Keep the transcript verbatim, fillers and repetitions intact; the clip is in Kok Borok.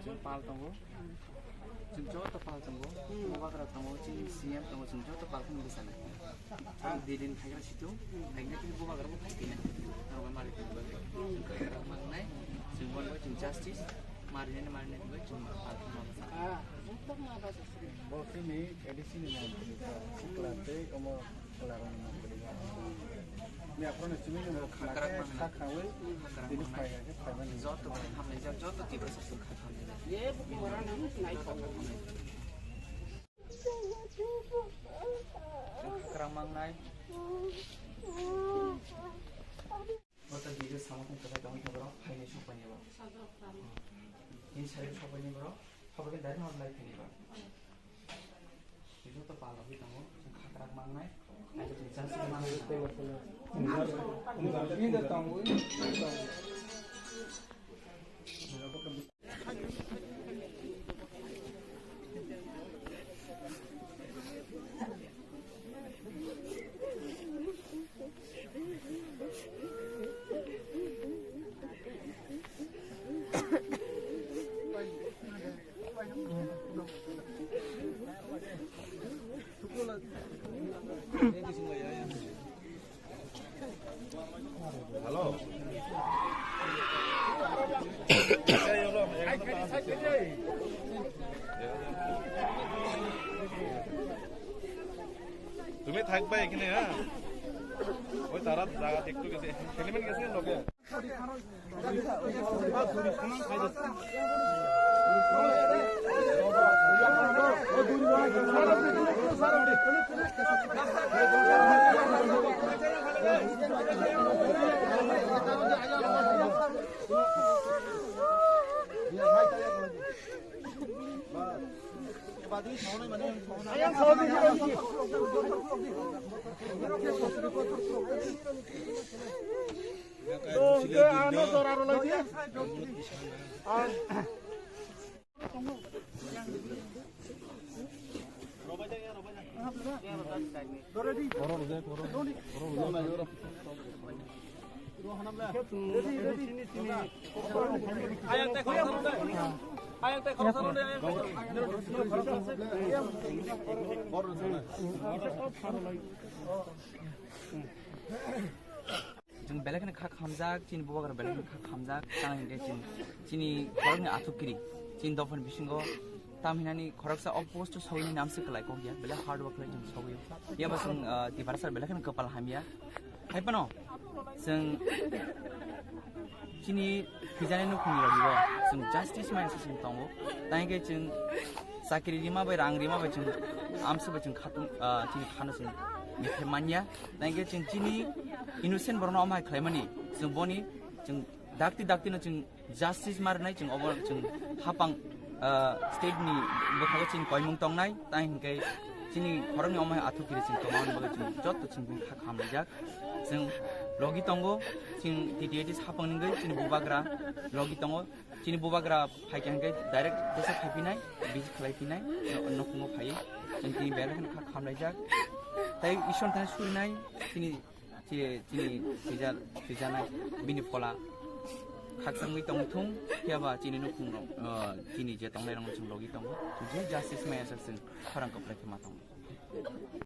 Chwng pal tongo. Chwng joto pal tongo. Bubagra tongo, chini C M tongo, chwng joto pal kheno bwchanai. Ang Delhi ni phaigra situ, phaigra khe bubagra bo phai khe nai. Norok bai malik ni bagwi. Chwng kaigra mangnai, chwng bon bai chwng justice, marinani marinani bai chwng pal kheno bwchanai. Bo chini A D C ni nang, sikla tei omo. Khakrak mangnai. Khakrak mangnai. Joto khe hamlaijak, joto Tiprasa song khakrak mangnai. Khakrak mangnai. Joto video sama khe kwthai tongwi khe borok phainai sok painai bo. Tini sari sok painai borok. Khobor khe direct hor lai phainai ba. Joto pal rok tongo, chwng khakrak mangnai, aja chwng chasing mangnai. Hello. তুমি থাকবা এখানে, হ্যাঁ? ওই তারা জায়গা দেখতে গেছে, সেলিমেন গেছে লগে। Chwng belai kheno kha khamjak, chini bubagra belai kheno kha khamjak, tamo hinkhe chini, chini khoroknwi athukiri, chini dophani bisingo tam hinani khoroksa o post o sogwini namswk kwlai kok ya, belai hard work khlai chwng sogwi. Yaba chwng, ah, Tiprasa belai kheno kwpal hamya. Hai phano chwng chini thwijani nukhungni rok bo chwng justice maya se chwng tongo. Tamo hinkhe chwng chakri rima bai, rang rima bai chwng amswk bai chwng khatung, ah, chini khano chwng mithai manya. Tamo hinkhe chwng chini innocent borokno omo hai khlaimani chwng boni chwng dakti dakti no chwng justice ma rwnai chwng obo chwng hapang, ah, state ni bwkhago chini koimung tongnai, tai hinkhe chini khoroknwi omo hai athukiri chwng tongmani bagwi chwng joto chwng bini kha khamlaijak. Chwng logi tongo, chwng T T A D hapang ni wngwi chini bubagra logi tongo. Chini bubagra phaikha hinkhe direct teisa khaiphinai, visit khlaiphinai, no-, nukhungo phaiwi. Chwng tini belai kheno kha khamlaijak. Tai Ishwar thani surinai, chini Chini, chini swijak-, swijaknai bini phola khakchangwi tongthung, phiya ba chini nukhungrok, ah, chini je tongnairokno chwng logi tongo. Chwng je justice maya sak chwng khorang kwplai khe ma tongo.